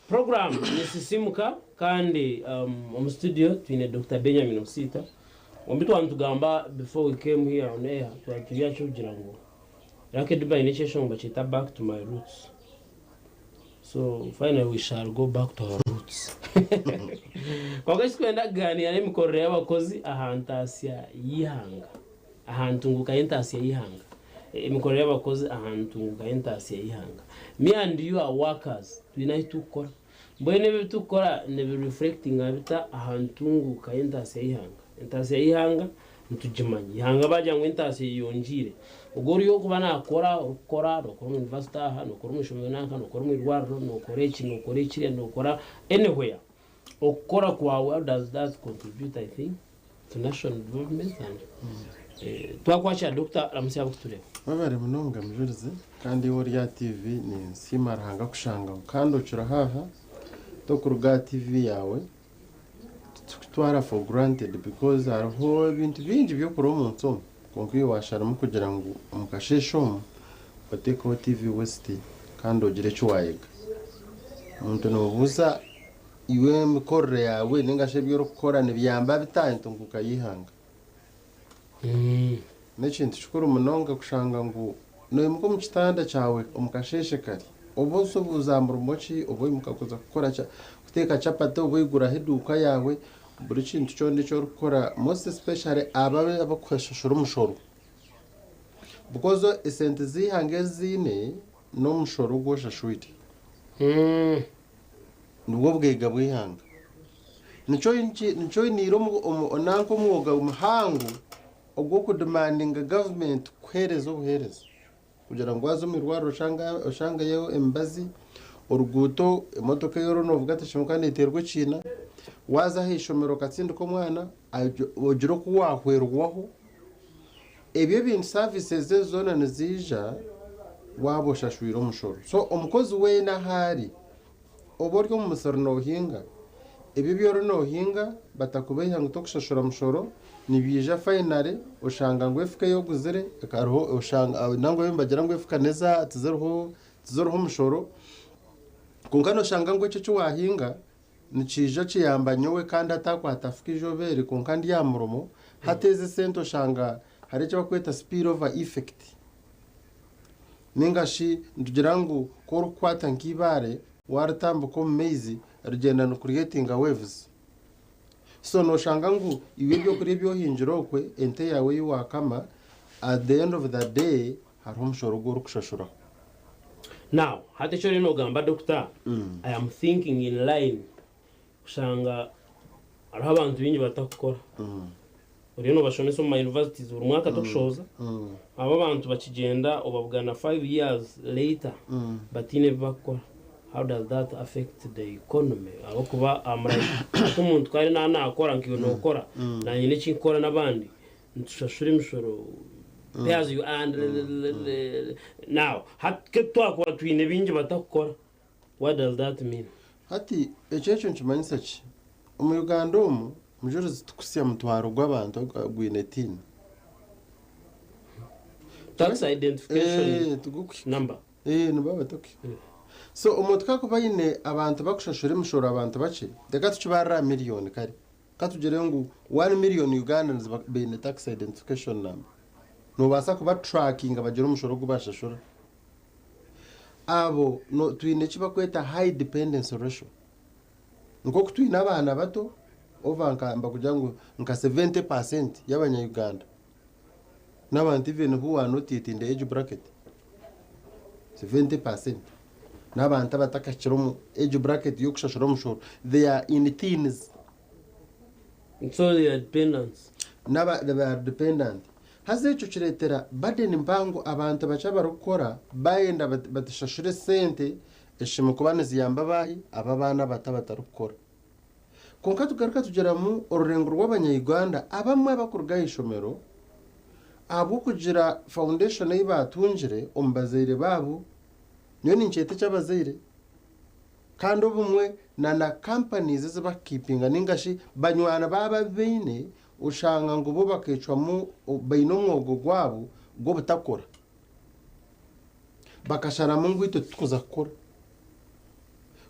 Program ni Sisimuka kandi omu studio twine Dokita Benjamin Osiita. Omu bi twaba nitugamba before we came here on air twaba turi aha ky'okugira ngu Lucky Dube aine ekyeshongoro nibakyeta back to my roots. So finally we shall go back to our roots. Kwonka eki turikwenda kugaaniira n'emikorere y'abakozi aha ntaasya y'eihanga, aha ntunguuka y'entaasya y'eihanga. Emikorere y'abakozi aha ntunguuka y'entaasya y'eihanga. Me and you are workers, twine ahu turikukora. Mbwenu ebi ebi turikukora nibi reflectinga bita aha ntunguuka y'entaasya y'eihanga? Entaasya y'eihanga nitugimanya. Eihanga baagira ngu entaasya eyeyongyeire. Ogwo ori orikuba naakora, orikukora, nookora omu yunivasite aha, nookora omu ishomero nanka, nookora omu irwariro, nookora eki, nookora ekiriya, nookora anywhere. Okukora kwawe how does that contribute I think to national development and Twakwakira Doctor Ramutsya abarikutureeba. Webare munonga Mujurizi kandi iwe ori aha TV ninsiima Ruhanga kushanga kandi okiriho aha tokuruga aha TV yaawe titukutwara for granted because hariho ebintu bingi by'okura omunsi omu kwonka iwe washaramu kugira ngu omu kasheeshe omu oteekeho TV West kandi ogire eki wayega. Omuntu nobuuza iwe emikorere yaawe ninga shi ebi orikukora nibiyamba bita entunguuka y'eihanga? N'ekintu kikuru munonga kushanga ngu noimuka omu kitanda kyawe omu kasheeshe kare, oba oza aha murimo ki, oba oimuka kuza kukora kuteeka chapati, oba oiguraho eduuka yaawe, buri kintu kyona eki orikukora most especially abo abarikushashura omushoro because esente z'eihanga ezi ziine n'omushoro ogu oshashwire. Nibwo bwega bw'eihanga. Nikyo nikyo oiniire nanka omwoga muhango ogw'okudimandinga gavumenti kukuheereza obuheereza kugira ngu waaza omu irwariro oshangeyo emibazi, oruguuto, emotoka ei oriyo noovuga teshemereire kuba neeteerwa ekiina, waaza aha ishomero okatsindika omwana ogire oku waahwerwaho. Ebyo ebintu services ezo zoona niziija waaba oshashwire omushoro. So omukozi weena ahu ari, oba ori omu musiri noohinga, ebyo ebi oriyo noohinga batakubeiha ngu tokushashura mushoro, nibiija finally oshanga ngu efuka ei oguzire hariho oshanga nangwa nibagira ngu efuka neza tiziriho tiziriho mushoro, kwonka nooshanga ngu ekyo eki waahinga Nikiija kiyamba nyowe kandi atakwata fuka eizooba eri kwonka ndi aha murimo hati ezi esente oshanga hariho eki barikweta spill over effect ninga shi nitugira ngu ku orikukwata nk'eibaare waritambika omu maizi rigyenda ni creatinga waves so noshanga ngu iwe ebyokurya ebi ohingire okwe ente yaawe eyi wakama at the end of the day hariho omushoro ogu orikushashuraho. Now hati eki oriyo nogamba doctor I am thinking in line kushanga hariho abantu baingi batakukora oriyo nobashomesa omu ma universities buri mwaka tokushohoza abo abantu bakigyenda obabugana 5 years later bataine ebi bakukora how does that affect the economy ahabw'okuba am like hati omuntu ku ari na nakora nkaiwe nokora nanye nyine eki nkukora n'abandi Nitushashura emishoro pay as you earn now hati twakuba twine bingi batakukora what does that mean? Hati ekyo ekyo nikimanyisa ki? Omu Uganda omu mujurizi tikusya mutwaro gw'abantu ogwine tin. Tax identification number. Nibaba batakuhika. So omuntu ku arikuba aine abantu bakushashura emishoro abantu bakye, reka tukibarire aha miriyoni kare. Ka tugire ngu one million Ugandans baine tax identification number. Noobaasa kuba trackinga bagire omushoro ogu bashashura. Abo no twine eki barikweta high dependency ratio. Nk'oku twine abaana bato over nka nibakugira ngu nka 70% y'abanya Uganda n'abantu even who are not yet in the age bracket. 70% n'abantu abatakahikire omu age bracket y'okushashura omushoro they are in teens. So they are dependants. N'aba they are dependant. Haza ekyo kireetera burden mpango abantu bakye abarikukora bayenda batashashure sente eshumi kuba niziyamba baahi abo abaana abato abatarikukora. Kwonka tugaruka tugiramu orurengo rw'abanya-Uganda abamwe abarikuruga aha ishomero ahabw'okugira foundation ei baatungire omu bazaire baabo, nyowe ninkyeta eky'abazaire, kandi obumwe na na companies ezi barikukiipinga nainga shi banywani baabo abu baine oshanga ngu bo bakeecwamu baine omwogo gwabo gw'obutakora. Bakasharamu ngu itwe titukuza kukora.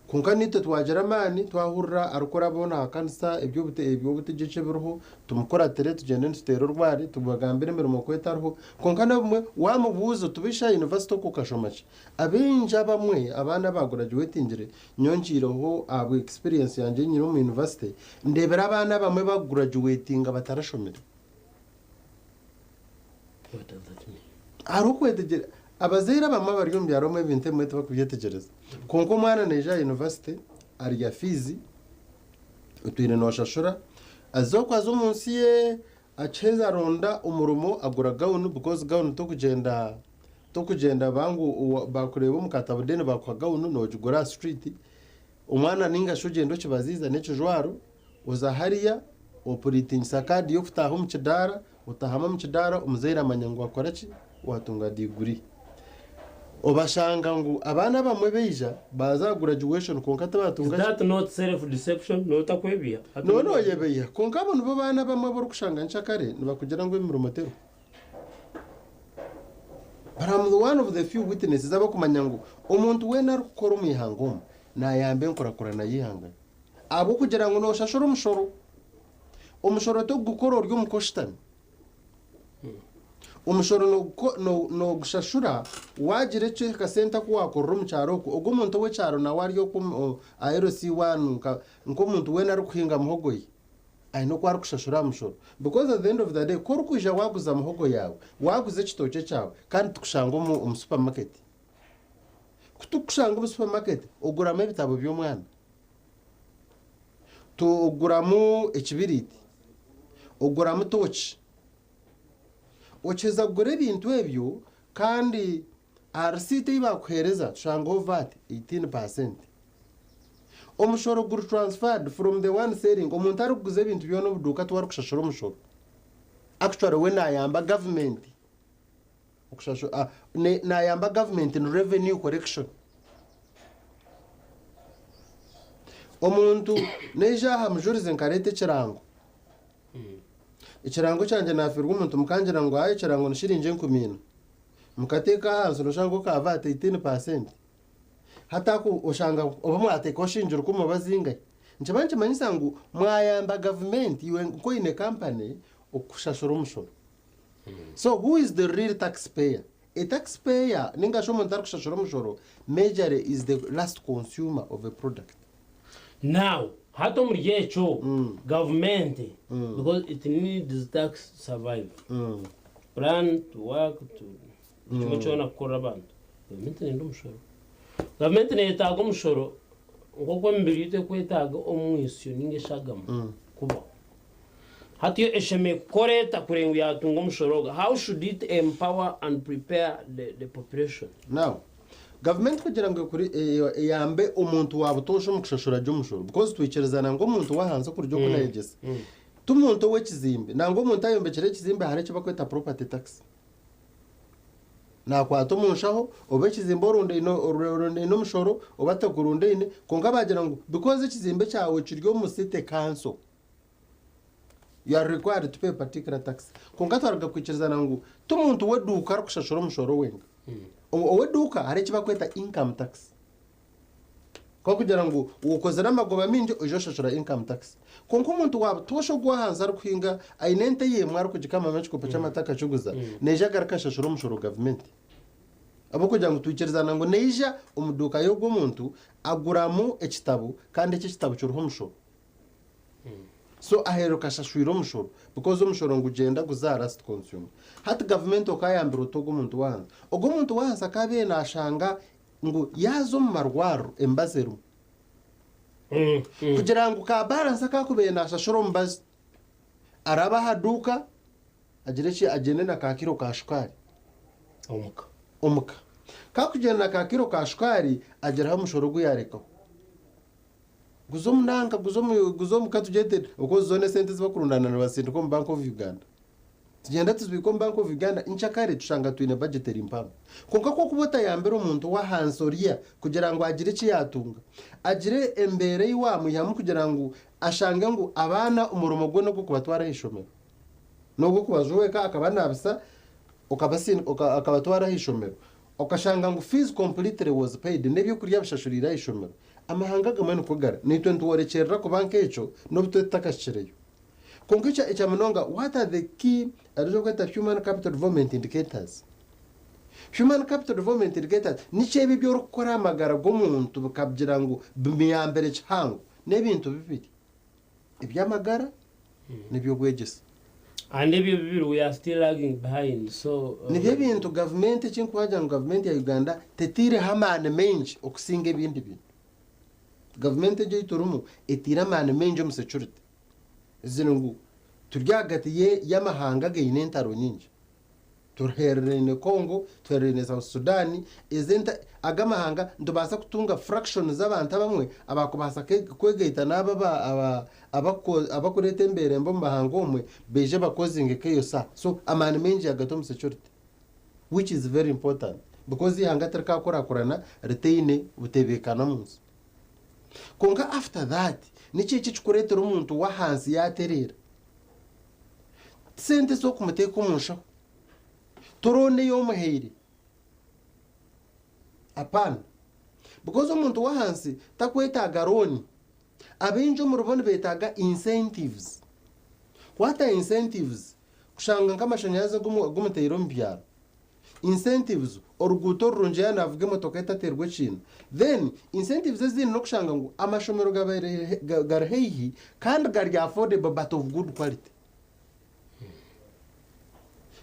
Kwonka naitwe twagira amaani twahurira arikuraba hoona aha kanisa eby'obutegyeki ebiriho tumukuratire tugyende nituteera orwari tubagambire emirimo ku etariho. Kwonka n'obumwe waamubuuza oti beitu aha yunivasite okwo okashoma ki? Abaingi abamwe abaana abaagurajuwetingire nyowe ngiireho ahabwa experience yangye ei nyine omu yunivasite ndeebire abaana abamwe bakugurajuwetinga batarashomire. What does that mean? Hariho okwetegyereza, abazaire abamwe abari omu byaro omwe ebintu ebimwe tibakubyetegyereza. Kwonka omwana naija aha yunivasite arya fiizi, otwire nooshashura, aza okwo aza omu nsi ye, akiheza aronda omurimo agura gawuni because gawuni tokugyenda tokugyenda bangu bakureeba omu katabo then bakuha gawuni noogigura aha street. Omwana nainga shi ogyenda okibaziiza n'ekijwaro, oza hariya opuritingisa kaadi y'okutaaha omu kidaara, otaahamu omu kidaara omuzaire amanya ngu wakora ki? Waatunga diguri. Obashanga ngu abaana abamwe baija baaza aha graduation kwonka Is tibaatunga ki? that not self deception? Nootakwebiha? Hati Nooba nooyebeiha. Kwonka abo nibo baana abamwe abu orikushanga nkyakare nibakugira ngu emirimo teriho. But I'm the one of the few witnesses abakumanya ngu omuntu weena arikukora omu ihanga omu nayamba enkurakurana y'eihanga ahabw'okugira ngu noshashura omushoro. Omushoro tokugukora ori omuka oshutami. Omushoro nogushashura wagira eki akasente aku wakorera omu kyaro okwo, ogwo omuntu ow'ekyaro nawe ari okwo aha LC one nk'omuntu weena arikuhinga muhogo ye. Aine oku arikushashura aha mushoro because at the end of the day ku orikwija waaguza muhogo yaawe, waaguza ekitookye kyawe kandi tukushanga omu omu supermarket. Ku tukushanga omu supermarket oguramu ebitabo by'omwana, tu oguramu ekibiriiti, oguramu tooki. Okiheza kugura ebintu ebyo kandi aha risiiti ei baakuheereza tushangaho VAT 18%. Omushoro guri transferred from the one selling, omuntu arikuguza ebintu byona obuduuka tiwe arikushashura omushoro. Actually we nayamba government okushashura, nayamba government in revenue collection. Omuntu naija aha mujurizi nkareeta ekirango, ekirango kyangye nafiirwa omuntu mukangira ngu aah ekirango ni shiringi 4,000, mukateeka ahansi noshanga ngu ka VAT 18%. Hati aku oshanga oba mwateekaho shiringi rukumi oba zingahi. Nikiba nikimanyisa ngu mwayamba gavumenti iwe nk'oine kampani okushashura omushoro. So who is the real tax payer? A tax payer ninga shi omuntu arikushashura omushoro majorly is the last consumer of a product. Now hati omuri ekyo gavumenti because it needs tax to survive, plan to work to Buri kimwe kyona kukorera abantu. Gavumenti neyenda omushoro. Gavumenti neyetaaga omushoro nk'oku emibiri yaitu erikwetaaga omwisyo ninga eshagama kubaho. Hati yo eshemereire kukora eta kureba ngu yatunga omushoro ogu? How should it empower and prepare the, the population? Now, gavumenti kugira ngu ekuri eyambe omuntu wa butoosha omu kushashura gye omushoro because twikirizana ngu omuntu w'ahansi okuruga oku nayegyesa ti muntu ow'ekizimbe nangwa omuntu ayombekire ekizimbe hariho eki barikweta property tax. Naakwata omu nshaho oba ekizimbe orundaine orundaine omushoro oba atakurundaine kwonka baagira ngu because ekizimbe kyawe kiri omu city council you are required to pay a particular tax. Kwonka twaruga kwikirizana ngu ti muntu w'eduuka arikushashura omushoro wenka. Ow'eduuka hariho eki barikweta income tax. Nk'okugira ngu okozire amagoba maingi oije oshashura income tax. Kwonka omuntu wa butoosha ogwo ahansi arikuhinga aine ente ye emwe arikugikamamu ekikopo ky'amata akakiguza, naija agaruke ashashure omushoro gavumenti. Ahabw'okugira ngu twikirizana ngu naija omu duuka y'ogwo omuntu aguramu ekitabo kandi eki ekitabo kiriho omushoro. So aheeruka ashashwire omushoro because omushoro nigugyenda guza aha last consumer. Hati gavumenti okaayambira ota ogwo omuntu w'ahansi? Ogwo omuntu w'ahansi akaabaire naashanga ngu yaaza omu marwariro emibazi erimu kugira ngu ka balance aku arikubaire naashashura omubazi arabe aha duuka agire ki agyende na ka kiro ka shukaari Omuka. omuka. Ku arikugyenda na ka kiro ka shukaari agiraho omushoro ogu yaarekaho. Guza omu nanka guza omu guza omuka tugyete because zoona esente ezi bakurundaana nibazisindika omu Bank of Uganda. Tugyenda tuzibiika omu Bank of Uganda nkyakare tushanga twine budget eri mpango. Kwonka ku orikuba otayambire omuntu ow'ahansi oriya kugira ngu agire eki yaatunga, agire embeera ei waamwihamu kugira ngu ashange ngu abaana omurimo gwe n'ogw'okubatwara aha ishomero, n'ogw'okubajweka akabanaabisa, akabatwara aha ishomero. Okashanga ngu fees completely was paid n'ebyokurya bishashuriire aha ishomero. Amahanga agamwe nikwo gari. Naitwe nitworekyerera kuba nk'ekyo n'obu tube tutakahikireyo. Kwonka ekya ekya munonga what are the key erizo kweta human capital development indicators? Human capital development indicators nikyo ebi ebi orikukora aha magara g'omuntu bikagira ngu bimuyambire kihango. N'ebintu bibiri, eby'amagara n'eby'obwegyese. And ebyo bibiri we are still lagging behind so. Nibyo ebintu gavumenti eki nkuhagira ngu gavumenti ya Uganda teteireho amaani maingi okusinga ebindi bintu. Gavumenti egi ei turimu etaire amaani maingi omu security. Ziri ngu turi ahagati y'amahanga againe entaro nyingi. Tuhereraine Congo, tuhereraine South Sudan, ezi enta aga amahanga nitubaasa kutunga fraction z'abantu abamwe abakubaasa kwegaita n'abo aba abakureeta embeera mbi omu mahanga omwe baije bakozinge chaos aha. So amaani maingi agata omu security which is very important because eihanga tirikakurakurana ritaine butebeekana omu nsi. Kwonka after that niki eki ekikureetera omuntu w'ahansi yaatereera? Sente z'okumuteeka omu nshaho. Toroona ei omuhaire. Apana. Because omuntu w'ahansi takwetaaga looni. Abaingi omuribo nibeetaaga incentives. What are incentives? Kushanga nk'amashanyarazi agu mutaire omu byaro. Incentives, oruguuto orurungi yaaba naavuga emotoka etateerwa ekiina. Then incentives ezindi n'okushanga ngu amashomero gabaire gari haihi kandi gari affordable but of good quality.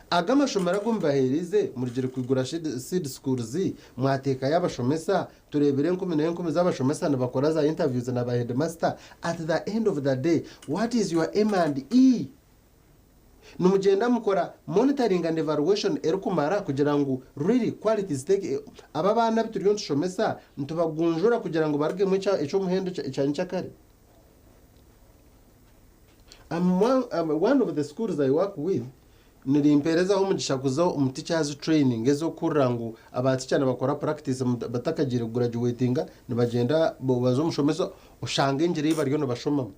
Aga amashomero agu mubaheereize murugire kwigura seed schools mwateekayo abashomesa, tureebire enkumi n'enkumi z'abashomesa nibakora za interviews na ba headmaster, at the end of the day what is your aim and E? Nimugyenda mukora monitoring and evaluation erikumara kugira ngu really quality is take aba abaana abu turiyo nitushomesa nitubagunjura kugira ngu barugemu eky'omuhendo ekya nyekyakare? I'm one, I'm one of the schools I work with nirimpeerezaho omugisha kuza omu teachers training ez'okuhurira ngu aba teacher nibakora practice batakagiire kugraduatinga nibagyenda baza omushomesa oshanga engyeri ei bariyo nibashomamu.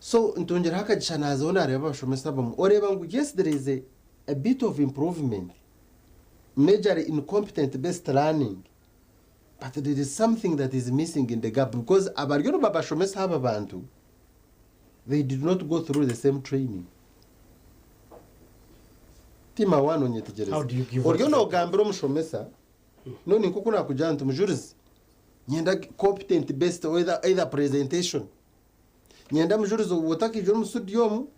So ntungireho akagisha naazaho naareeba abashomesa abamwe oreeba ngu yes there is a, a bit of improvement majorly in competent based learning but there is something that is missing in the gap because abariyo nibabashomesa aba bantu they did not go through the same training. Tima waana onyetegyereze. How do you give Oriyo what- noogambira omushomesa noni nk'oku naakugira nti mujurizi nyenda competent based either, either presentation Nyenda mujurizi obu otakaija omu studio omu,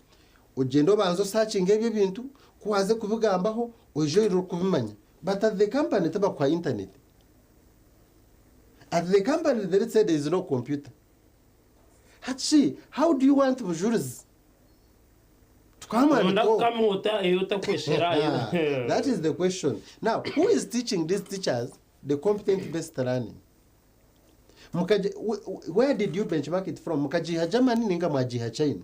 ogyende obanze osakinge ebyo ebintu, ku waaze kubigambaho, oije oine orikubimanya. But at the company tibakuha internet. At the company they say there is no computer. Hati shi, how do you want Mujurizi to come and Onda talk? kukamuta eyo otakweshera. That is the question. Now, who is teaching these teachers the competent based learning? Mukaji, where did you benchmark it from? Mukagiiha Germany ninga mwagiiha China?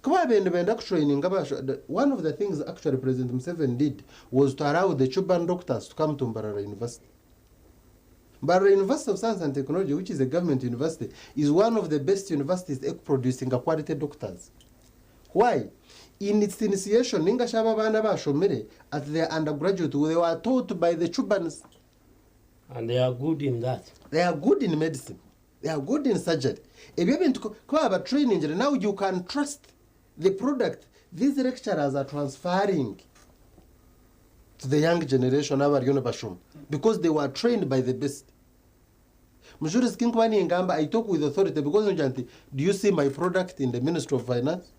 Ku baabaire nibenda kutraininga abasho, the, one of the things actually President Museveni did was to allow the Cuban doctors to come to Mbarara University. Mbarara University of Science and Technology, which is a government university, is one of the best universities ekuproducinga quality doctors. Why? In its initiation, ninga shi aba abaana abashomire at their undergraduate, they were taught by the Cubans. And they are good in that. They are good in medicine. They are good in surgery. Ebyo ebintu ku baba trainingire now you can trust the product these lecturers are transferring to the young generation abariyo nibashoma because they were trained by the best. Mujurizi kinkuba ningamba I talk with authority because ngira nti do you see my product in the Ministry of Finance?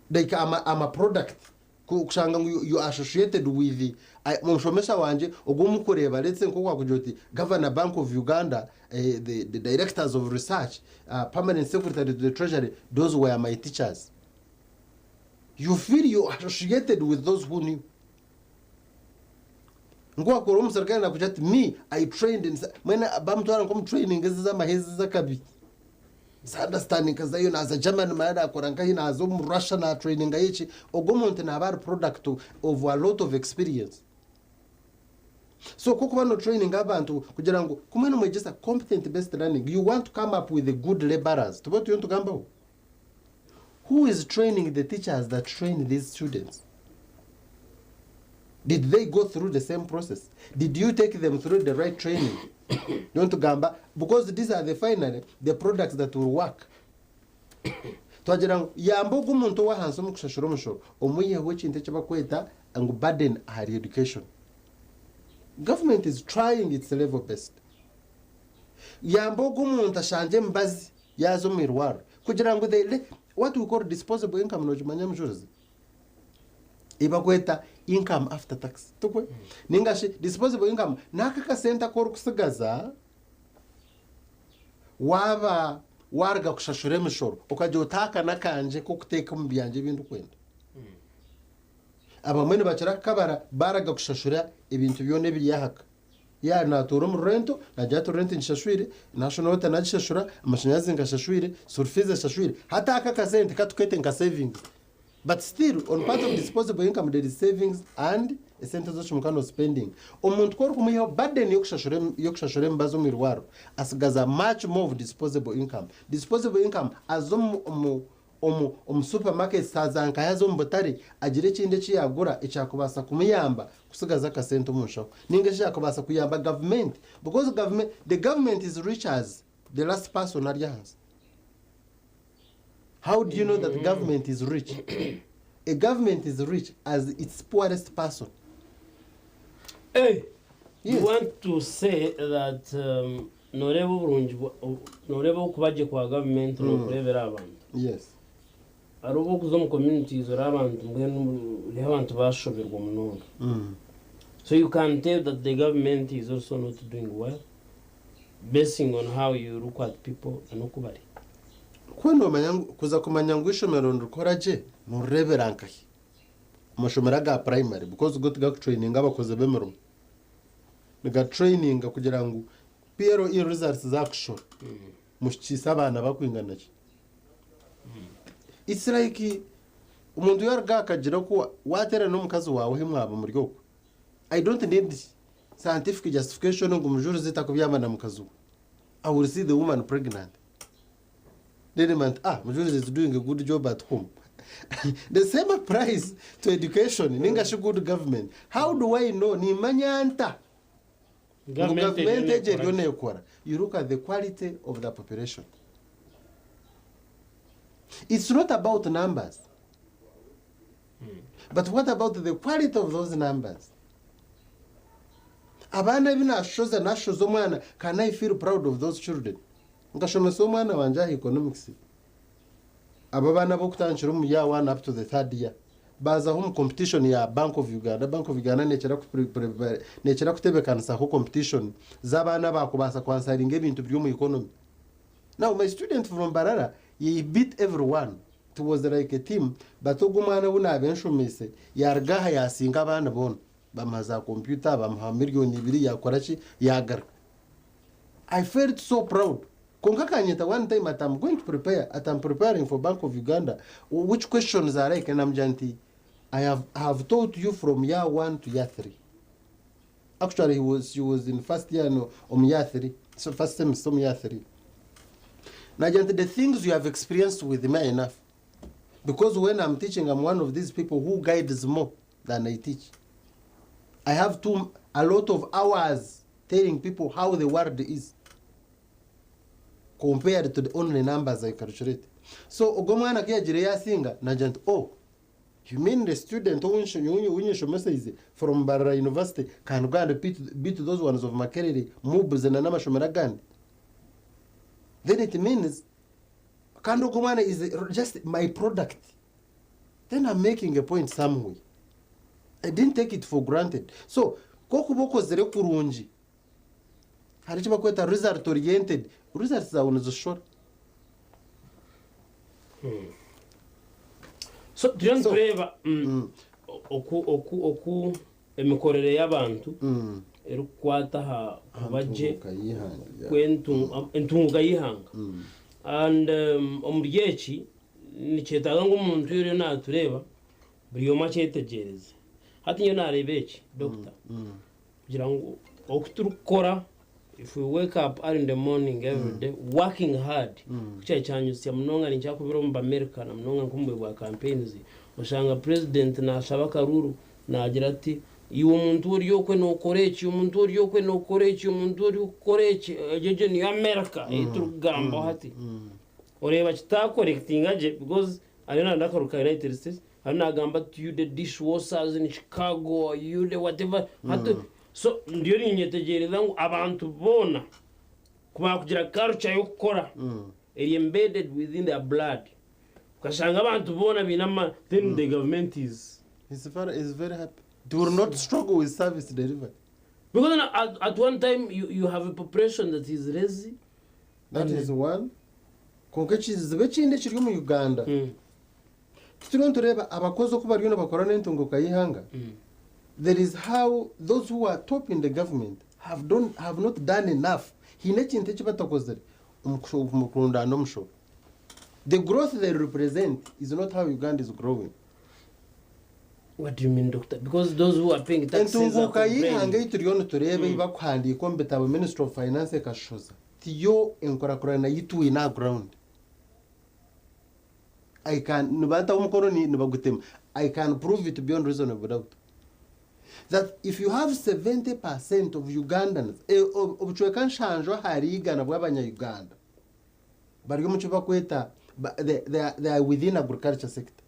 Like I'm a, I'm a product kushanga ngu you are associated with omushomesa wangye ogu omukureeba let's say nk'oku wakugira oti Governor Bank of Uganda eh, the, the directors of research permanent secretary to the treasury those were my teachers you feel you are associated with those who knew nk'owakora omuserukare nakugira ati me I trained in mwena bamutwara nk'omu training ezi z'amahe ezi z'akabi Understanding nkazayo naaza Germany mara naakora nkahi naaza omu Russia naatrainingayo eki ogwo omuntu naaba ari product of a lot of experience so ku okuba notraininga abantu kugira ngu kumwe nomwegyesa competent based learning you want to come up with good labourers tube turiyo nitugambaho who is training the teachers that train these students? Did they go through the same process? Did you take them through the right training? Don't tugamba because these are the finally the products that will work. Twagira ngu yamba ogu omuntu ow'ahansi omu kushashura omushoro omwiheho ekintu eki bakweta ngu burden ahari education. Government is trying its level best. Yamba ogu omuntu ashangye emibazi yaaza omu irwariro kugira ngu they what we call disposable income nokimanya Mujurizi? Ei bakweta income after tax tikwe? Ninga shi disposable income n'aka akasente aku orikusigaza waaba waaruga kushashura emishoro okagira oti aka n'akangye k'okuteeka omu byangye ebi ndikwenda. Abamwe nibakira kukabara baaraga kushashura ebintu byona ebiri aha ka. Yaaba naatuura omu rurento, naagira ati rurenti ngishashwire, national water naagishashura, amashanyarazi ngashashwire, school fees eshashwire, hati aka akasente katukete nka savings. But still on part of disposable income there is savings and esente ez'okimuka no spending. Omuntu ku orikumwihaho burden y'okushashura y'okushashura emibazi omu irwariro, asigaza much more of disposable income. Disposable income aza omu omu omu omu supermarkets aza nkahi aza omu butare agira ekindi eki yaagura ekyakubaasa kumuyamba kusigaza akasente omu nshaho ninga ekyakubaasa kuyamba gavumenti because government the government is rich as the last person ari ahansi. How do you know that government is rich? A government is rich as its poorest person. Hey, Yes. You want to say that nooreeba oburungi nooreeba okuba gye kwa gavumenti nookureebera abantu. Yes. Hariho obu orikuza omu communities oreeba abantu mbwenu oreeba abantu baashoberwa munonga. So you can tell that the government is also not doing well basing on how you look at people and oku bari. Ku noomanya ngu kuza kumanya ngu eishomero nirikora gye norireebera nkahi? Amashomero aga primary because go tigakutraininga abakozi b'emirimo. Nigatraininga kugira ngu PLE results zaakushora muhikiise abaana bakwingana ki. It's like omuntu yaaruga aha akagira oku waateerana n'omukazi waawe ahi mwaba muri okwo. I don't need scientific justification ngu mujurizi takubyama na mukazi we. I will see the woman pregnant. Then manya nti ah mujurizi is doing a good job at home. The same applies to education ninga shi good government. How do I know nimanya nta ngu gavumenti egyo eriyo nekora? You look at the quality of the population. It's not about numbers. But what about the quality of those numbers? Abaana ebi naashoza, naashoza omwana, can I feel proud of those children? Nkashomesa omwana wangye aha economics. Abo abaana ab'okutandikira omu year one up to the third year, baazaho omu competition ya Bank of Uganda. Bank of Uganda neekira neekira kutebekanisaho competition z'abaana abaakubaasa kwansaringa ebintu biri omu economy. Now my student from Mbarara he beat everyone it was like a team but ogwo omwana ou naabe nshomeise yaruga aha yasinga abandi boona bamuha za computer bamuha million ibiri yakora ki yagaruka I felt so proud kwonka akanyeta one time ati am going to prepare ati am preparing for bank of Uganda which questions are like namugira nti I have, I have taught you from year one to year three actually he was, she was in first year no omu year three so first semester omu year three Nagira nti the things you have experienced with me are enough because when I'm teaching I'm one of these people who guides more than I teach. I have too, a lot of hours telling people how the world is compared to the only numbers I calculate. So ogwo omwana ku yagiire yasinga nagira nti oh you mean the student ou nyeshomeseize from Mbarara University can go and beat, beat those ones of Makerere, MUBS na n'amashomero agandi? Then it means kandi ogwo omwana is just my product. Then I'm making a point somewhere. I didn't take it for granted. So ku okuba okozire kurungi hariho eki barikweta result oriented, results zaawe nizishora. So turiyo So, nitureeba oku oku oku emikorere y'abantu erikukwata aha kuba gye Entunguuka y'eihanga, yeah. kw'entu- entunguuka y'eihanga. And omuri eki nikyetaaga ngu omuntu oriyo naatureeba buri omwe akyetegyereze. Hati nyowe naareeba eki, Doctor, kugira ngu oku turikukora, if we wake up early in the morning every day working hard, ku kyari kyanyutsya munonga ninkyakubira omu Bamerica na munonga nk'omu bwire bwa campaigns, oshanga president naashaba akaruuru naagira ati, Iwe omuntu ori okwe nookora eki, omuntu ori okwe nookora eki, omuntu ori okukora eki, egyo egyo niyo America ei turikugambaho hati. Oreeba kitaakorekitinga gye because ariyo naarunda akaruuru ka United States, ariyo naagamba ati you the dishwashers in Chicago, you the whatever, hati so ndiyo ninyetegyereza ngu abantu boona ku baakugira culture y'okukora eri embedded within their blood, okashanga abantu boona baine ama then the government is. Is very, is very happy. They will not struggle with service delivery. Because now, at one time you, you have a population that is lazy. That is one. Kwonka ekizibu ekindi ekiri omu Uganda, tutiriwe nitureeba abakozi oku bariyo nibakora n'entunguka y'eihanga, there is how those who are top in the government have, done, have not done enough. Haine ekintu eki batakozire omu kusho- omu kurundaana omushoro. The growth they represent is not how Uganda is growing. What do you mean, doctor? Because those who are paying taxes are Entunguka y'eihanga complaining. ei turiyo nitureeba ei bakuhandiika omu bitabo Ministry of Finance ekashoza tiyo enkorakorana ei twine aha ground. I can nibantaho omukono ni- nibagutema. I can prove it beyond reasonable doubt. That if you have 70% of Ugandans, eh, ob- obucweka nshanju ahari igana bw'abanya-Uganda bari omu kibakweta ba- they are within agriculture sector.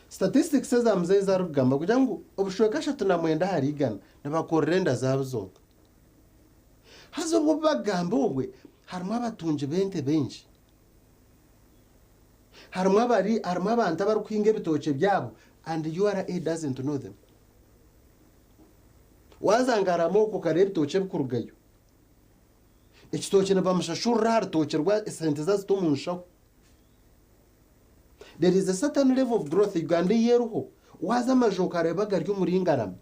Statistics eza muzeeyi ezarikugamba kugira ngu obushweka 39 ahari igana nibakorera enda zaabo zonka. Haza obwo bagamba obwe harimu abatungi b'ente baingi. Harimu abari harimu abantu abarikuhinga ebitookye byabo and URA doesn't know them. Waaza Ngarama okwo okareeba ebitookye ebikurugayo. Ekitookye nibamushashurira aha rutookye rwa esente zazita omu nshaho. There is a certain level of growth Uganda ei eriho. Waaza amaju okareeba gari omuri Ngarama.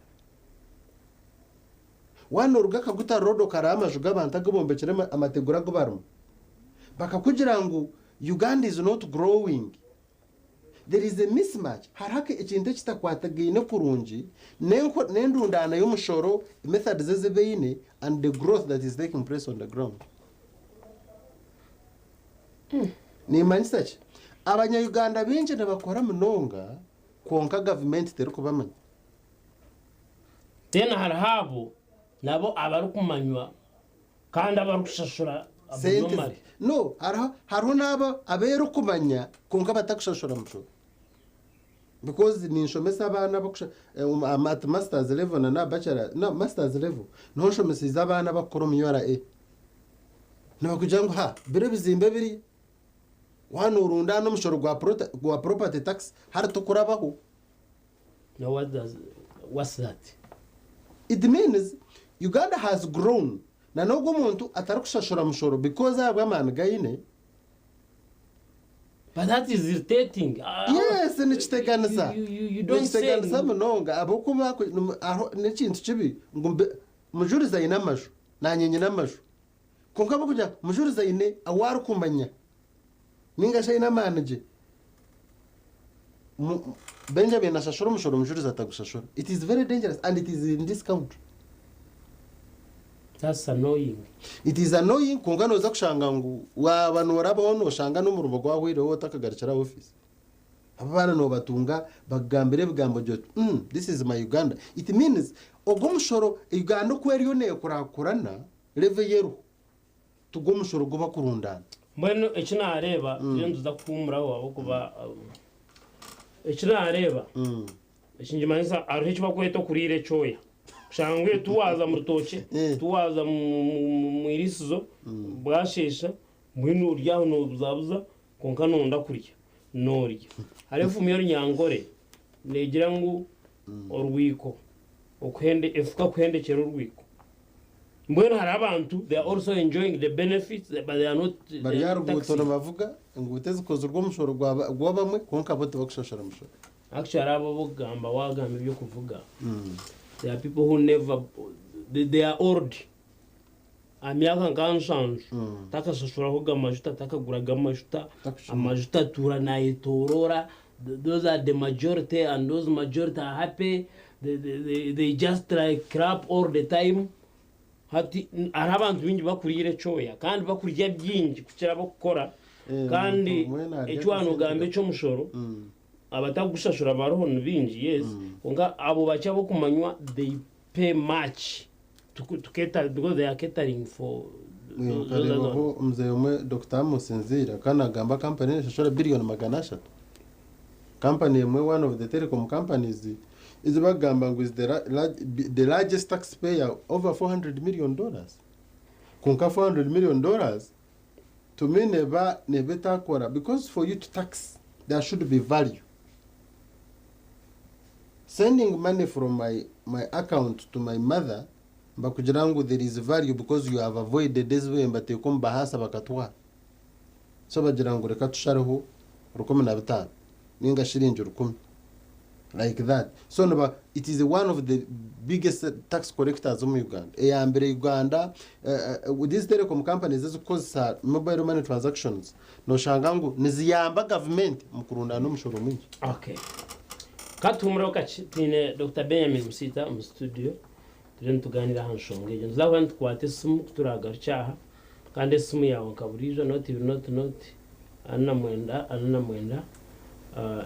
Waaba nooruga Kaguta Road okareeba amaju g'abantu agu bombekire amategura agu barimu. Bakakugira ngu Uganda is not growing. There is a mismatch. Hariho ekintu ekitakwatagaine kurungi n'enko- n'endundaana y'omushoro, methods ezi baine and the growth that is taking place on the ground. Nimanyisa ki? Abanya-Uganda baingi nibakora munonga kwonka gavumenti terikubamanya. Then hariho abo nabo abarikumanywa kandi abarikushashura Sente abnormally. No, hariho n'abo abeerikumanya kwonka batakushashura mushoro. Because ninshomesa abaana at masters level na na bachelor, no, masters level. Niho nshomesize abaana bakukora omu URA. Nibakugira ngu ha, biri ebizimbe biri waana orundaana omushoro gwa property tax hari tukurabaho. Now what's that? It means Uganda has grown. Na n'ogwo omuntu atarikushashura mushoro because ahabw'amaani gaine. But that is irritating. Yes, nikiteganisa. You don't say. Nikiteganisa munonga ahabw'okuba n'ekintu kibi ngu mujurizi aine amaju, naanye nyine amaju. Kwonka ahabw'okugira mujurizi aine awu arikumanya ninga shi aine amaani gye. Benjamin ashashura omushoro mujurizi atagushashura. It is very dangerous and it is in this country. That's annoying. It is annoying kwonka nooza kushanga ngu waaba noorabaho nooshanga n'omurimo gwahwireho otakagarukira aha office. Abo baana noobatunga bakugambira ebigambo gira oti this is my Uganda. It means ogwo omushoro Uganda oku eriyo neekurakurana level ei eriho tigwo omushoro ogu bakurundaana. Mbwenu eki naareeba turiyo nituza kuhuumuraho ahabw'okuba eki naareeba eki nikimanyisa hariho eki barikweta okuriira ekyoya. Kushanga ngu tiwaaza mu rutookye, tiwaaza mu iriisizo bwasheesha, mbwenu ori aho noobuzabuza kwonka nooyenda kurya, noorya. Hariho efumu y'orunyankore neegira ngu orwiko okuhende efuka kuhendekyera orwiko. Mbwenu hariho abantu they are also enjoying the benefits but they are not Bari aha ruguuto taxing. nibavuga enguuto ezikozirwe omushoro gwa bamwe kwonka bo tibakushashura mushoro. Actually abo ab'okugamba waagamba eby'okuvuga there are people who never they are old aha myaka nka 70 takashashurahoga amajuta takaguraga amajuta Takushuma. Amajuta atuura nayetoorora. Those are the majority and those majority are happy. They just like crap all the time. Hati hariho abantu baingi bakuriira ekyoya kandi bakurya bingi kukira ab'okukora. Eh, Kandi omuntu mbwenu arya eki waanogamba akasente. eky'omushoro. Abatakugushashura bariho ni baingi yes kwonka abo bakye abokumanywa they pay much to to cater because they are catering for those other Nkareebaho ones. omuzeeyi omwe Dokita Amos Nziire akaba nagamba kampani neshashura biriyoni 300. Kampani emwe one of the telecom companies ezi bakugamba ngu is the the largest tax payer over 400 million dollars. Kwonka 400 million dollars to me neba neba etakora because for you to tax there should be value. Sending money from my my account to my mother nibakugira ngu there is value because you have avoided ezi bateeka omu bahaasa bakatwara. So bagira ngu reka tushareho 15 ninga shiringi 1000 like that. So niba it is one of the biggest tax collectors omu Uganda. Eyambere Uganda with these telecom companies ezikukozesa mobile money transactions noshanga ngu niziyamba government mu kurundaana omushoro mwingi. Okay. Katuhumureho kakye twine Dokita Benjamin Musiita omu studio turiyo nitugaaniira aha nshonga egyo. Nituza kuba nitukwata esimu kuturagarukye aha kandi esimu yaawe nka buriijo nooti ibiri nooti nooti 49 49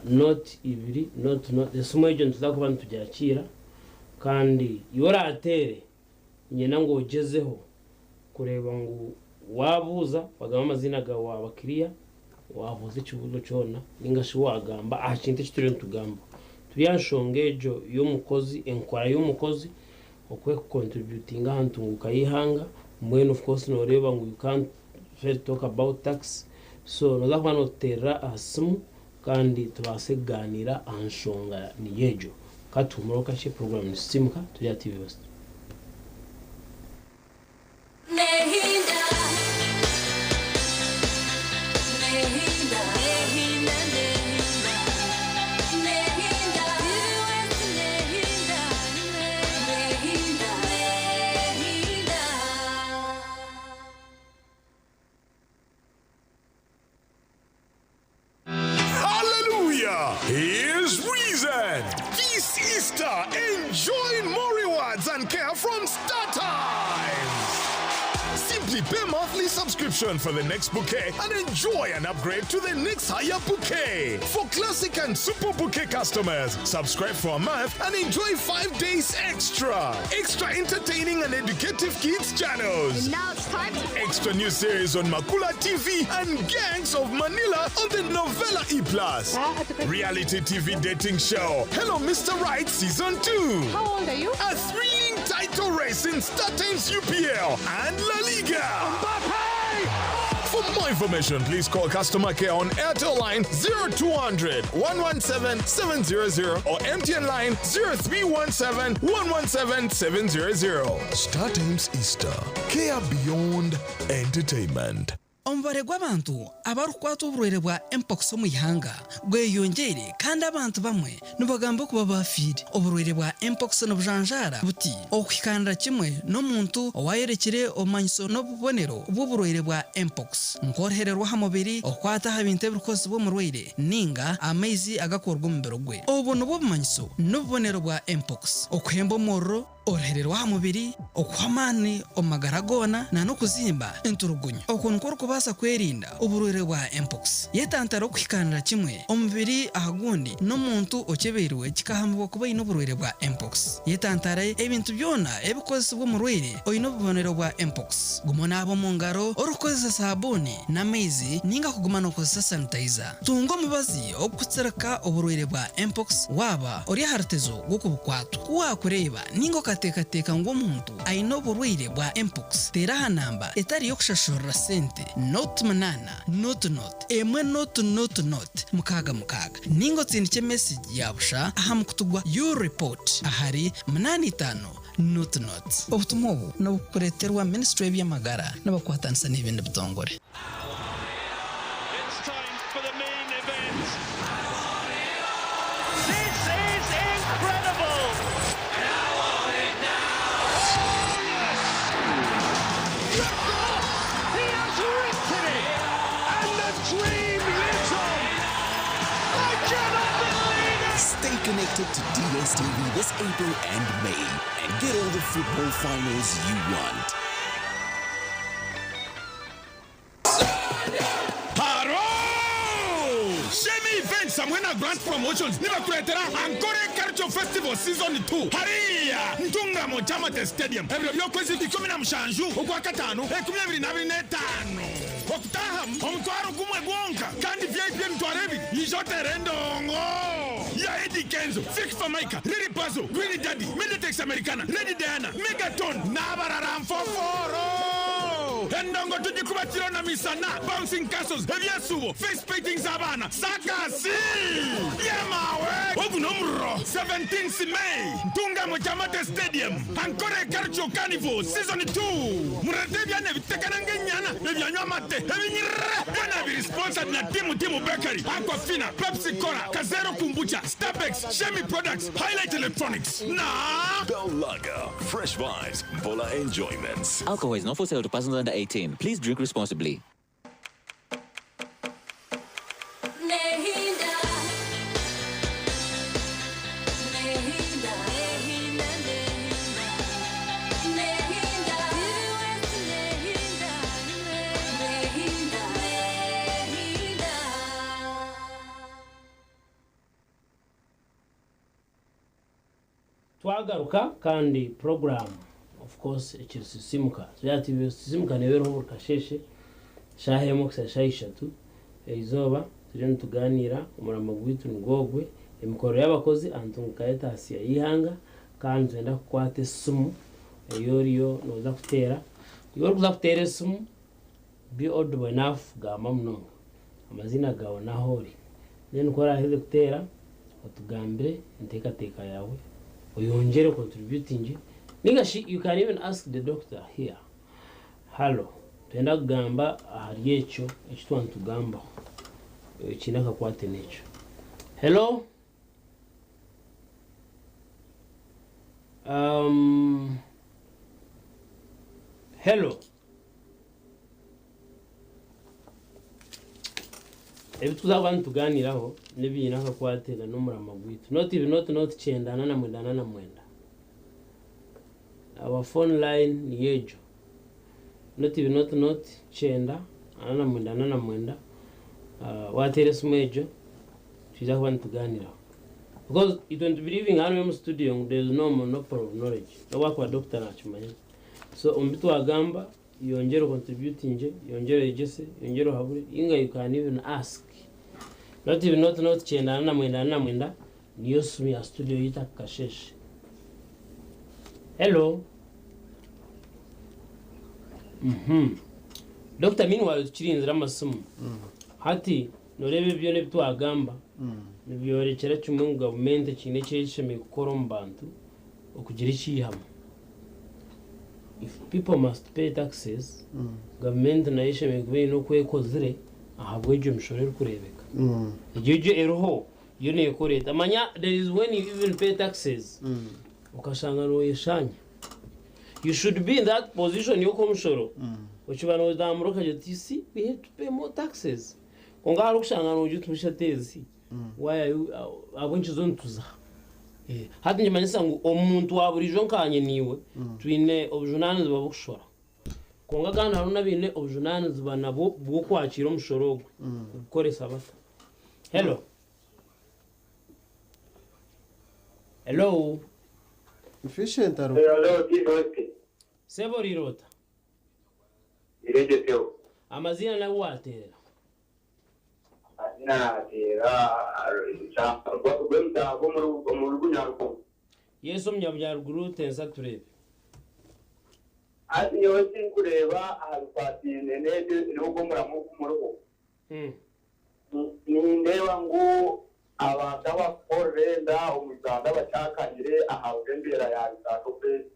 nooti ibiri nooti nooti esimu egyo nituza kuba nitugyakiira kandi iwe oraateere niinyenda ngu ogyezeho kureeba ngu waabuuza wagamba amaziina gaawe waaba kiriya waabuuza ekibuuzo kyona ninga shi waagamba aha kintu eki turiyo nitugambaho. Turi aha nshonga egyo y'omukozi, enkora y'omukozi oku erikukontributinga aha ntunguuka y'eihanga mbwenu of course nooreeba ngu you can't first talk about tax so nooza kuba nootuteerera aha simu kandi tubaase kugaaniira aha nshonga niyo egyo. Ka tuhumureho kakye puroguraamu Nisisiimuka turi aha TV West. Hallelujah! Here's reason. This Easter, enjoy more rewards and care from StarTimes. Simply pay monthly subscription for the next bouquet and enjoy an upgrade to the next higher bouquet. For classic and super bouquet customers, subscribe for a month and enjoy 5 days extra. Extra entertaining and educative kids channels. And now it's time to Extra new series on Makula TV and Gangs of Manila on the Novella E Plus. Reality TV dating show Hello Mr. Right Season 2. How old are you? A thrilling title race in StarTimes UPL and La Liga. For more information, please call customer care on Airtel line 0200 117 700 or MTN line 0317 117 700. StarTimes Easter. Care beyond entertainment. Omubare gw'abantu abarikukwatwa oburwaire bwa mpox omu ihanga gweyongyeire kandi abantu bamwe nibagamba kuba bafiire. Oburwaire bwa mpox nibujanjaara buti okuhikanira kimwe n'omuntu owayorekire obumanyiso n'obubonero bw'oburwaire bwa mpox nk'oruhere rw'aha mubiri, okukwata aha bintu ebirikukozesibwa omurwaire ninga amaizi agakorwa omubiri gwe. Obu nibwo bumanyiso n'obubonero bwa mpox: okuhemba omuriro, oruhere rw'aha mubiri, okuha amaani omu magara goona na n'okuzimba enturugunyo. Oku nikwo orikubaasa kwerinda oburwaire bwa mpox. Yetantara okuhikanira kimwe omubiri aha gundi n'omuntu okyebeirwe kikahamibwa kuba aine oburwaire bwa mpox. Yetantare ebintu byona ebikukozesibwa omurwaire oine obubonero bwa mpox. Guma onaaba omu ngaro orikukozesa saabuuni n'amaizi ninga kuguma nookozesa sanitizer. Tunga omubazi ogurikutsirika oburwaire bwa mpox waaba ori aha rutezo rw'okubukwatwa. Ku waakureeba ninga okateekateeka ngu omuntu aine oburwaire bwa mpox, teera aha namba etari y'okushashurira sente 08 00 1 00 66 ninga otsindikye mesegi ya busha aha mukutu gwa U-Report ahari 85 00. Obutumwa obu nibukureeterwa Minisitule y'eby'amagara nibakwatanisa n'ebindi bitongore. It's time for the main event. This is incredible! Yes! He has written it! And the dream lives on! I cannot believe it! Stay connected to DSTV this April and May and get all the football finals you want. Haro! Shemi Event hamwe na Grant Promotions nibakureetera Ankole Cultural Festival Season 2 hariya Ntungamo Kyamate Stadium ebiro by'okwezi 17 Okwakataano 2025. Okutaahamu omutwaro gumwe gwonka kandi VIP emitwaro ebiri. Ija oteere endongo ya Eddy Kenzo, Fik Fameica, Lil Pazo, Green Daddy, Midetex Americana, Lady Diana, Megaton n'abarara nfofooro. Endongo tugikuba kiro na misana, bouncing castles, ebyesuubo, face painting z'abaana, saakasi! Yemaawe! Ogu n'omuriro! 17th May, Ntungamo Kyamate Stadium, Ankole Cultural Carnival Season 2. Mureete ebyana ebitekana nk'enyana, ebyanywa amate, ebinyirire! Byona biri sponsored na Timu Timu Bakery, Aquafina, Pepsi Cola, Kazero Kombucha, Stabex, Shemi Products, Highlight Electronics na. Bell Lager, fresh vibes, Mbola enjoyments. Alcohol is not for sale to persons under 18. Please drink responsibly. Nehinda. Nehinda. Nehinda. Nehinda. Nehinda. Nehinda. Nehinda. Twagaruka kandi program of course ekiri Sisimuka. Tugira tuti Sisimuka nebeeraho buri kasheeshe shaaha emwe kuhitsya shaaha ishatu eizooba turiyo nitugaaniira omurimo gwaitu nigwo ogwe emikoro y'abakozi aha ntunguka y'etaasya y'eihanga kandi nitwenda kukwata esimu ei oriyo nooza kuteera. Iwe orikuza kuteera esimu be audible enough gamba munonga amaziina gaawe n'ahu ori. Then ku oraaheze kuteera otugambire enteekateeka yaawe oyongyere ocontributinge ninga shi you can even ask the doctor here. Hallo, nitwenda kugamba ahari ekyo eki twaba nitugambaho ekiine akakwate n'ekyo. Hello? Um, hello? Ebi tukuza kuba nitugaaniiraho n'ebiine akakwate na n'omurama gwaitu. Not ibi not not kyenda ana na mwenda ana na mwenda. Our phone line niyo egyo. Not ibi not not kyenda ana na mwenda ana na mwenda. Waateera esimu egyo twija kuba nitugaaniiraho. Because itwe nitubelievinga hanu omu studio ngu there is no monopoly of knowledge. N'obu akuba doctor nakimanya. So omu bi twagamba Yongyera ocontributingye, yongyera oyegyese, yongyera ohabure, inga you can even ask. Not even not not kyenda ana na mwenda ana na mwenda niyo simu ya studio yitu aka kasheshe. Hello. Mhm. Doctor meanwhile tukirinzire amasimu. Hati noreeba ebi byona ebi twagamba nibyorekyera kimwe ngu gavumenti ekiine eki eshemereire kukora omu bantu okugira eki yihamu. If people must pay taxes, gavumenti nayo eshemereire kuba eine oku ekozire ahabw'egyo mishoro erikureebeka. Egyo egyo eriho yo neekora eta? Manya there is when you even pay taxes okashanga nooyeshaanya. You should be in that position y'okuha omushoro okiba nootambura okagira oti you see we have to pay more taxes. Kwonka hariho okushanga noogira oti busha teezi why are you ahabw'enki zo nituziha? Hati nikimanyisa ngu omuntu wa buriijo nkaanye naiwe twine obujunaanizibwa bw'okushora. Kwonka kandi hariho n'abaine obujunaanizibwa nabwo bw'okwakiira omushoro ogwo kugukoresa bata. Hello. Hello. Efficient ariho. Hello, T-Voice. Sebo oriire ota? Iregye sebo. Amaziina n'ahu waateerera. Amazina naateera Rwemutaago omuri Bunyaruguru. Yesu omunyabunyaruguru tensa tureebe. Hati nyowe ekinkureeba aha bikwataine n'ogu omuramo ogu muriho, nindeeba ngu abantu abakukorera enda omu Uganda bakyakanyire ahabw'embeera ya Uganda oku eri.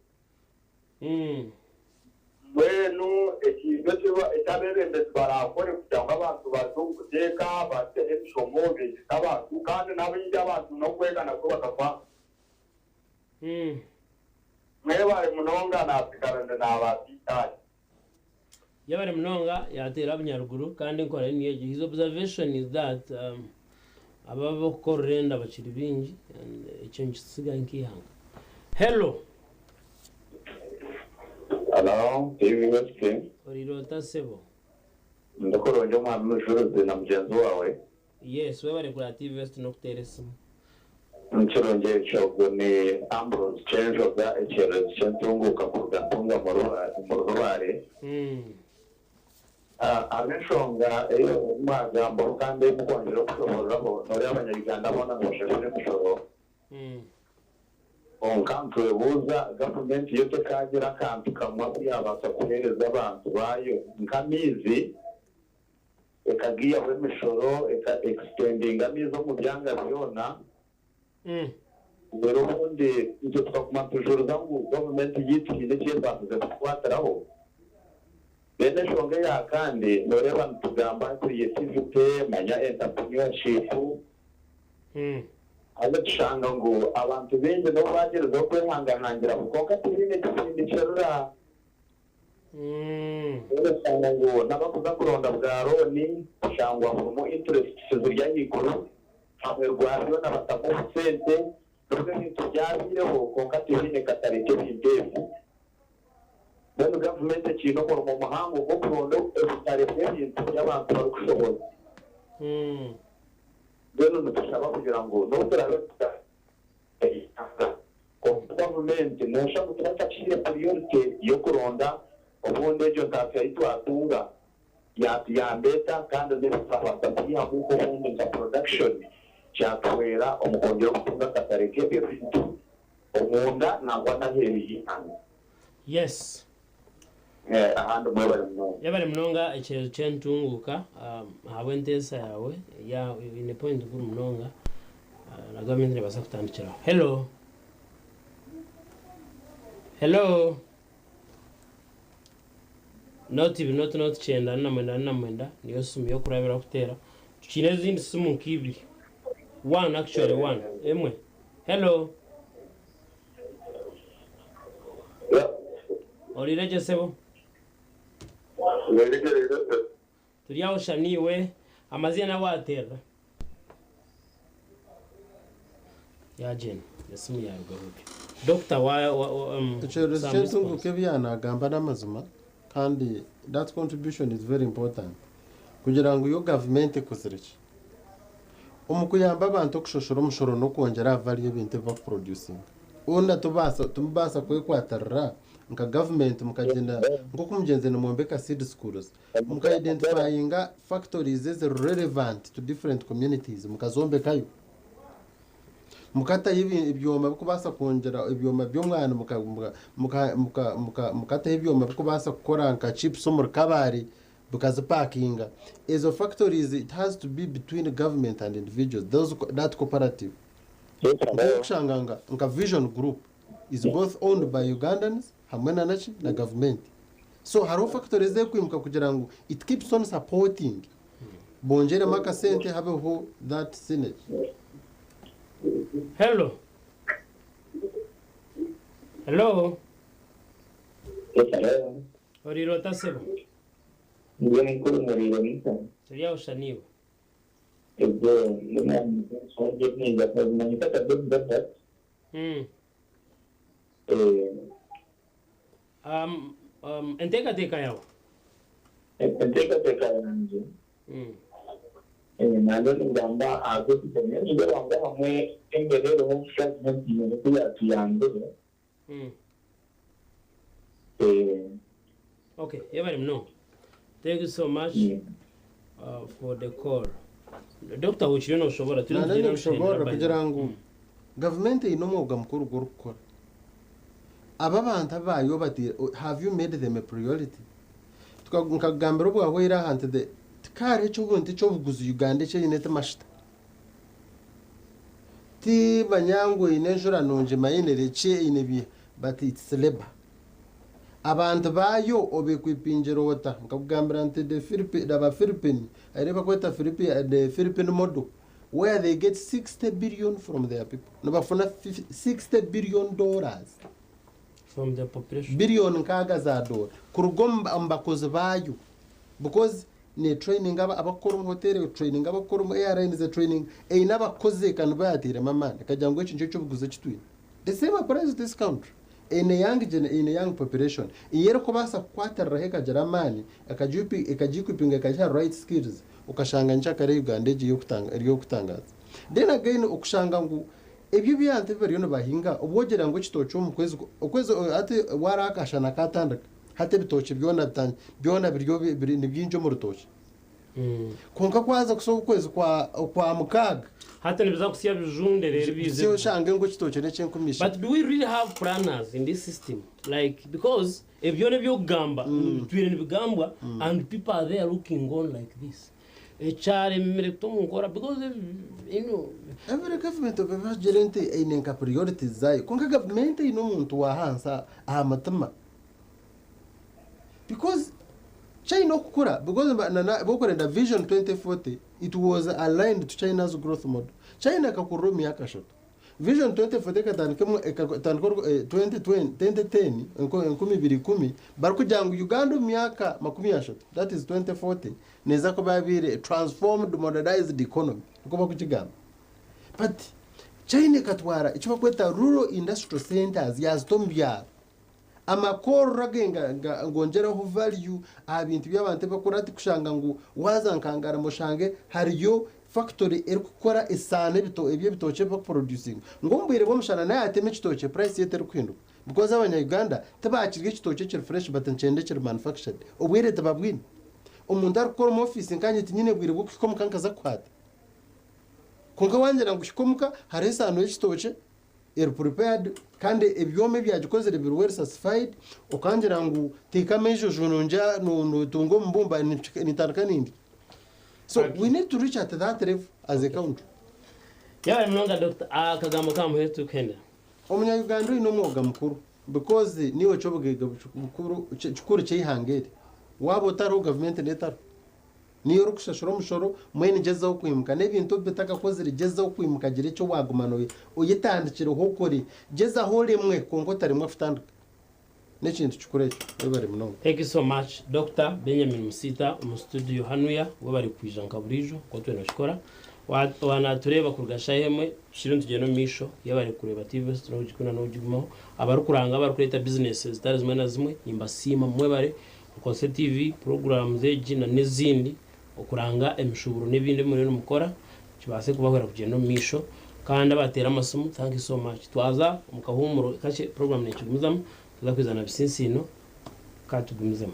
Mbwenu ekintu eki abeebembezi baraakore kugira ngu abantu baze omu buteeka, bateho emishomo, beegyese abantu kandi n'abaingi abantu n'okwega nakwo bakakwanga. Mwebare munonga naatsigara ndi naabaasa eitaagi. Yebare munonga yateera abunyaruguru kandi enkora ye niyo egyo. His observation is that abo abarikukorera enda bakiri baingi and ekyo nikitutsiga nk'eihanga. Hello. Hello, TV West. Oriire ota sebo? Ndi kurungi omwami Mujuruzi na mugyenzi waawe. Yes, webare kureba TV West n'okuteera esimu. Nikirungi ekyo ogwo ni Ambrose Kyenjoga ekyererezi ky'entunguuka kuruga Ntungamo omuri Rubare. Hariho enshonga ei mwagambaho kandi ei mukwongyera okushoboororaho noreeba abanya-Uganda boona nibashashura emishoro kwonka nitwebuuza gavumenti yo tekaagira akantu kamwe aku yaabaasa kuheereza abantu baayo nk'amaizi ekagiihaho emishoro eka extendinga amaizi omu byanga byona reero obundi itwe tukaguma nitujuriza ngu gavumenti yaitu haine eki ebaasize kutukwatiraho. Then enshonga eya kandi noreeba nitugamba creativity manya entrepreneurship haza tushanga ngu abantu baingi nobu bagyerizeho kwehangahangiraho kwonka tihaine ekisindikirira. Mbwenu oshanga ngu n'abakuza kuronda bwa looni oshangwa hurimu interests ziri ahaiguru, ahamuheru gwa byona batamu obusente n'obu ebintu byabaireho kwonka tihaine katare k'ebintu ebyo. Mbwenu gavumenti ekiine omurimo muhango gw'okuronda obutare bw'ebintu ebi abantu barikushohoza. Mbwenu nitushaba kugira ngu n'obu turaabe Eihanga. Kwonka gavumenti noshusha ngu tibakakihaire priority y'okuronda obundi egyo ntaasya ei twatunga yatuyamba eta kandi n'ebi twabaasa kwihamu nk'obundi nka production kyatuhwera omu kwongyera okutunga akatare k'ebyo bintu omunda nangwa n'aheeru y'eihanga. Yes. Ahandi mwebare munonga. Yebare munonga ekyezo ky'entunguuka ahabw'enteesa yaawe yeah oyine point nkuru munonga na gavumenti nebaasa kutandikiraho. Hello Hello Nooti ibiri nooti nooti kyenda ana na mwenda ana na mwenda niyo simu y'okurabiraho kuteera. Tukiine ezindi simu nk'ibiri one actually one emwe. Hello Oriire gye sebo? Turi aho sha naiwe amaziina ahu wateerera. Yaagyenda esimu yaarugaho otyo. Doctor wa wa um, Ekyererezi some ky'entunguka response. ebi yaanagamba n'amazima kandi that contribution is very important kugira ngu yo gavumenti ekozire ki omu kuyamba abantu okushoshora omushoro n'okwongyera aha value y'ebintu ebi bakuproducinga. Hoona tobaasa timubaasa kwekwatirira nka gavumenti mukagyenda nk'oku mugyenzire nimwombeka seed schools muka identifyinga factories eziri relevant to different communities mukazombekayo. Mukatayo ebyoma bikubaasa kwongyera ebyoma by'omwani mukataho ebyoma bikubaasa kukora nka chips omuri Kabale bikazipakinga. Ezo factories it has to be between government and individuals those that cooperative. Nk'okushanga nka nka Vision Group is both owned by Ugandans hamwe na naki na government. So hariho factories ezikwimuka kugira ngu it keeps on supporting bongyeremu akasente habeho that synergy. Hello. Hello. Hello. Oriire ota sebo? Ndi mukuru muriire muta? Turi aho sha niiwe. Ebyo nimanyisa Kabezi Robert. Enteekateeka yaawe? Enteekateeka yangye nanye ningamba aha by'okugyenda nindeeba ngu ahamwe embeera eriho gavumenti haine oku yaatuyambire. Okay, yebare munonga. Thank you so much for the call. Doctor okiriyo noshobora turiyo Nanye nitugyenda ninshoboorora nituhendera by kugira the ngu gavumenti eine omwoga mukuru gw'orikukora. Aba abantu abaayo obataire have you made them a priority? Nkakugambira obwahweire aha nti the tikaariho eky'obuntu eky'obuguzi Uganda eki eine ti mashita. Ti manya ngu eine enjura nungi manya eine reki eine bi but it's labour. Abantu baayo obekwipingira ota? Nkakugambira nti the Philippi aba Philippine hariho ebi barikweta Philippi the Philippine model where they get 60 billion from their people. Nibafuna 60 billion dollars. From the population. Billion nkaaga za doora kuruga omu bakozi baayo because ne traininga abakukora omu hoteeri, etraininga abakukora omu airlines, etraininga eine abakozi eka nibo yaateiremu amaani ekagira ngu eki nikyo ky'obuguzi eki twine. The same applies to this country. Eine young gen eine young population ei erikubaasa kukwatiriraho ekagira amaani ekagi-equipinga ekagiha right skills okashanga nkyakare Uganda egi eri ey'okutangaaza. Then again okushanga ngu ebyo ebyantu ebi bariyo nibahinga obu ogira ngu ekitookye omu kwezi okwezi hati wareeba akashana katandika hati ebitookye byona byona biri ni bingi omu rutookye. Kwonka kwaza kusa okwezi kwa okwa mukaaga. Hati nibiza kusya bijunde reero bize. Bisye oshange ngu ekitookye n'ekyenkumi ishatu. But do we really have planners in this system like because ebi byona ebyokugamba bitwire nibigambwa and people are there looking on like this ekyaremire kuta omu nkora because you know. Every government obebagire nti eine nka priorities zaayo kwonka gavumenti eine omuntu wahansi aha mutima because China okukura because bokurenda vision 2040 it was aligned to China's growth model. China ekakurira omu myaka ashatu. Vision 2040 ekatandika ekatandika 2010 2010 barikugira ngu Uganda omu myaka 30 that is 2040 neeza kuba yabaire transformed modernized economy nikwo barikukigamba. But China ekatwara eki barikweta rural industrial centers yazita omu byaro. Amakorero age ngongyeraho value aha bintu by'abantu ebibakukora hati kushanga ngu waaza nka Ngarama oshange hariyo factory erikukora esaano eby'ebitookye ebi bakuproducinga ngu omu bwire bw'omushana nayo yatema ekitookye price ye terikuhinduka because abanya Uganda tibakirya ekitookye ekiri fresh but nikyenda ekiri manufactured obwire tibabwine. Omuntu arikukora omu ofiisi nkanye tinyine bwire bw'okuhika omuka nkaza kuhaata kwonka wangira ngu hika omuka hariho esaano y'ekitookye eri prepared kandi ebyoma ebyagikozire biri well certified okangira ngu teeka amaijojo nongya notunga omubumba nintandika nindya so we need to reach at that level as a country. Yebare munonga Doctor akagambo kamuheru turikuhendera. Omunya Uganda oine omwoga mukuru because niiwe kyobugaiga bukuru kikuru kyeihanga eri waaba otariho gavumenti netariho. Niiwe orikushashura omushoro, mbwenu gyezaho kwimuka. N'ebintu obu bitakakozire, gyezaho kwimuka gira eki waaguma oyetandikireho okore. Gyezaho oremwe kwonka otaremwa kutandika. N'ekintu kikuru ekyo. Webare munonga. Thank you so much Doctor Benjamin Musiita omu studio hanuya webare kwija nka buriijo nkoku twena tukikora. Wa natureeba kuruga shaaha emwe tukiriyo nitugyenda omu maisho yebare kureeba TV West n'okugikunda n'okugigumaho. Abarikuranga abarikureeta business zitari zimwe na zimwe nimbasiima mwebare Mukozese TV, puroguraamu egi na n'ezindi okuranga emishuuburo n'ebindi ebi muriyo nimukora kibaase kubahwera kugyenda omu maisho. Kandi abateera amasimu thank you so much. Twaza omu kahuumuro kakye puroguraamu nekigumizamu tuza kwija na bisinsiino ka tugumizemu.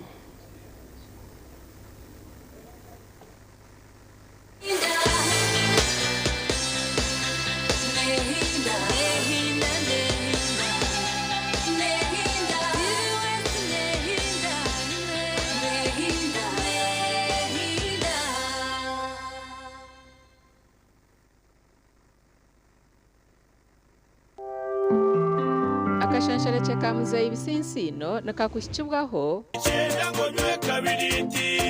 Akashansharekye ka Muzeeyi Bisinsiino nikakuhikibwaho. Kyenda ngu onywe kabiriiti.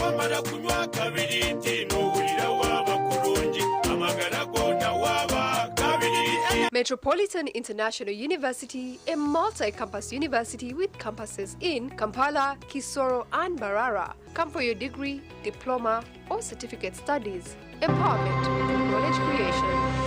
Wamara kunywa kabiriiti nohurira waaba kurungi, amagara goona waaba kabiriiti. Metropolitan International University, a multi-campus university with campuses in Kampala, Kisoro and Mbarara. Come for your degree, diploma or certificate studies. Empowerment through knowledge creation.